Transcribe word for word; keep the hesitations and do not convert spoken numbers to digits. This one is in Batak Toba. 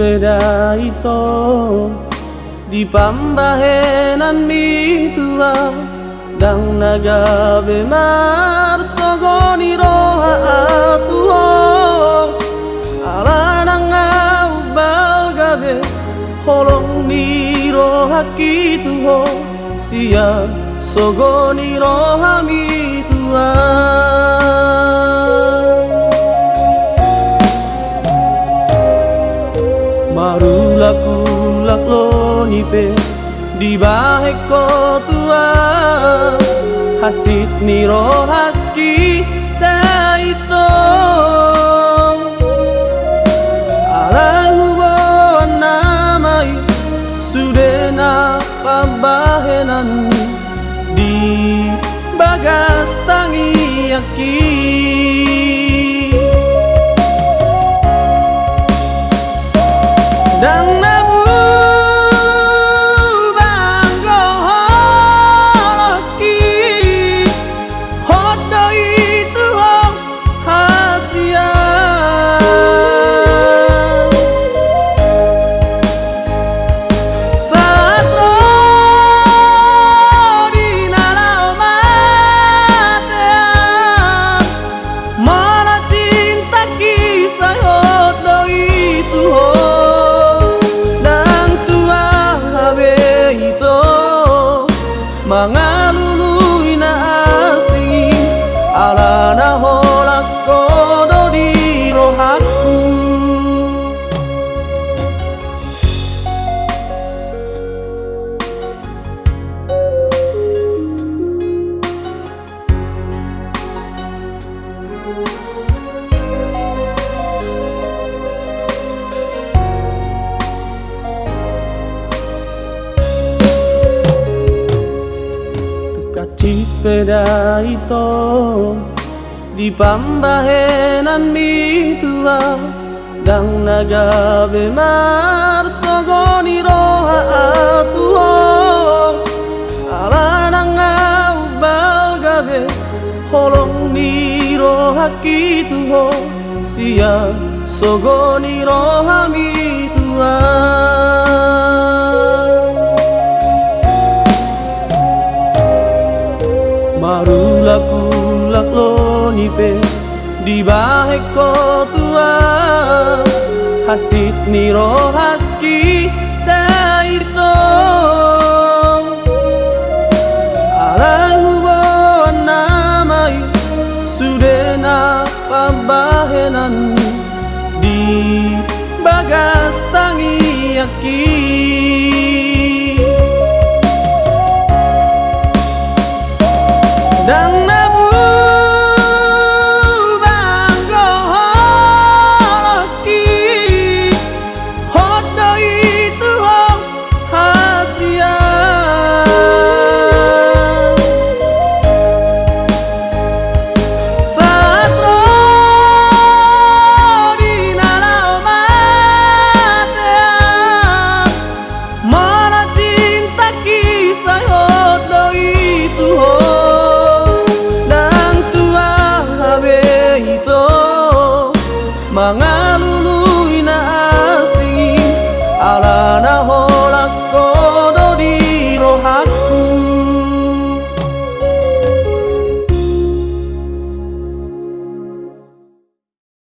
Pe da ito di pambahenanmi, Tuhan, ndang na gabe marsogo ni roha ahu tu Ho. Ala nang ahu umbal gabe holong ni rohangki tu Ho, sian sogo ni rohami, Tuhan. Marulak-ulak loni pe dibahen Ho, Tuhan, hansit ni rohangki da ito. Ala huboan nama i sudena pambahenanmi di bagas tangiangki. Ndang na muba anggo holongki, hot do i tu Ho hasian. Sahat ro di na laho matean, molo cintangki sai hot do i tu Ho, ndang tu aha be ito mangalului na asing i, ala na holan Ho do di rohangku. Hansit pe da ito di pambahenanmi, Tuhan, ndang na gabe marsogo ni roha ahu tu Ho. Ala nang ahu umbal gabe holong ni rohangki tu Ho, sian sogo ni rohami, Tuhan. Marulak-ulak loni pe dibahen Ho, Tuhan, hansit ni rohangki da ito. Ala huboan nama i sudena pambahenanmi di bagas tangiangki. Ndang na muba anggo holongki, hot do i tu Ho hasian. Sahat ro di na laho matean, molo cintangki sai hot do i tu Ho, ndang tu aha be ito manga